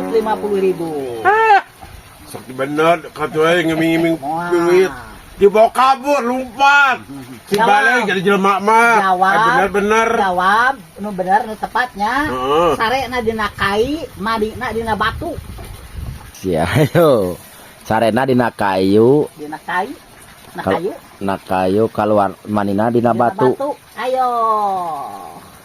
50.000. Sok bener katuh ngeming-ngeming Wah. duit. Dibawa kabur, lompat. Si Jawab. balik jadi jelema mah. Jawab. Eh, bener-bener. Jawab nu bener nu tepatnya. Heeh. Sarena dina kai, mandina dina batu. Sia ayo. Sarena dina kayu, Dina kai. Na kayu. Na kayu keluar manina dina Dina batu. Ayo.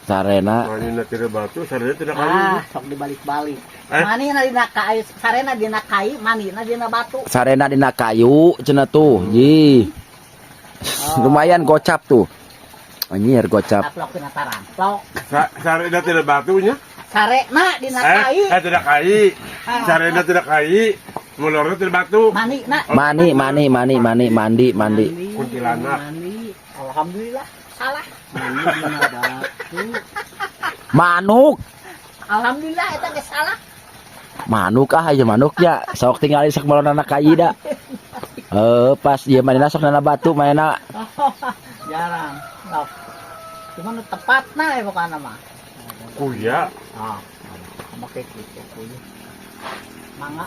Sarena Manina tidak batu, sarena tidak kayu. Ah, sok dibalik-balik. Eh? Manina dina kai, sarena dina kai, manina dina batu. Sarena dina kayu cenah tuh. Ji. Oh. Lumayan gocap tuh. Anjir gocap. Taplok dina taramplok. Sarena tidak batunya. Sarena dina kai. Eh, tidak kai. Sarena tidak kai. Molornya tidak batu. Manina. Mani mani mani mani mandi mandi. Kuntilanak. Mani. Alhamdulillah salah. Mandi dina batu. Manuk. Alhamdulillah eta geus salah. Manuk ah aja manuk ya. Sok tinggal sok molorna kai da. Eh pas ieu manina sok nana batu manina Jarang. Sok. Cuma nu tepatna ya pokokna mah. Kuya. Ah, make kitu kuy. Mangga.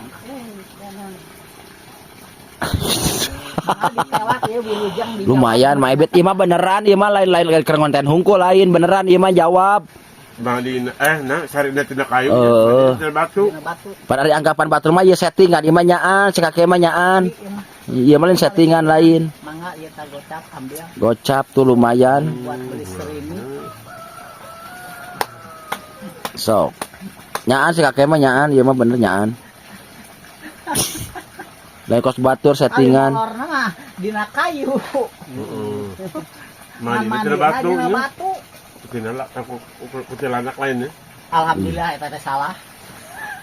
Mangga ditewak ya wilujeng dijawab. Lumayan Maibet ieu mah beneran ieu mah lain-lain keur ngonten hungkul lain beneran ieu mah jawab. Manina eh nah sarena tidak kayu. Eh. Manina tidak batu. Dina batu. Pada ari anggapan batur mah ieu settingan ieu mah nyaan si kakek mah nyaan. Ieu mah. Ieu mah lain settingan lain. Mangga ieu tah gocap ambil Gocap tuh lumayan. Buat beli serimi. Sok. Nyaan si kakek mah nyaan ieu mah bener nyaan. Lain kos batur settingan. Ari molorna mah dina kayu. Heeh. Manina Manina tidak batu. dina Nya. Batu. Kuntilanak, kuntilanak lainnya. Alhamdulillah eta teh salah.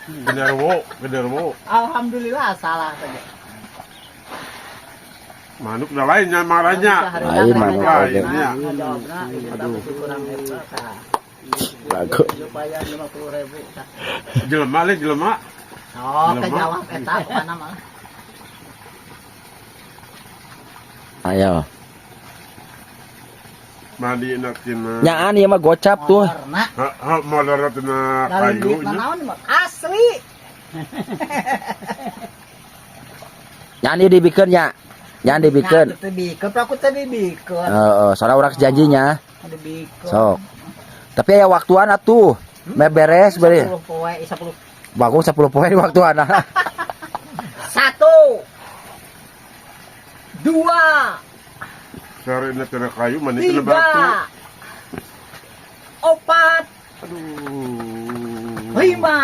Genderuwo, genderuwo. Alhamdulillah salah saja. Manuk udah lainnya marahnya. Lain manuk, oke. Aduh. Bagus. Lumayan 50.000. Jelema lain jelema. Oh, Jelema. Kejawab eta pokona mah. Ayo. Manina tina. Nyaan ieu mah gocap tuh. Molorna. Ha, ha, molorna tina Lain kayu. duit Nya. naon mah asli. Nyaan ieu dibikeun nya. Nyaan dibikeun. Nah, teu dibikeun, aku teu dibikeun. Heeh, soalnya urang janjinya. Dibikeun. Sok. Tapi aya waktuan atuh. Me beres beres. 10 poe, 10. Bagus 10 poe di waktuan. Satu. Dua, Sarena tina kayu, manina tina batu. tiga, opat, Aduh. lima.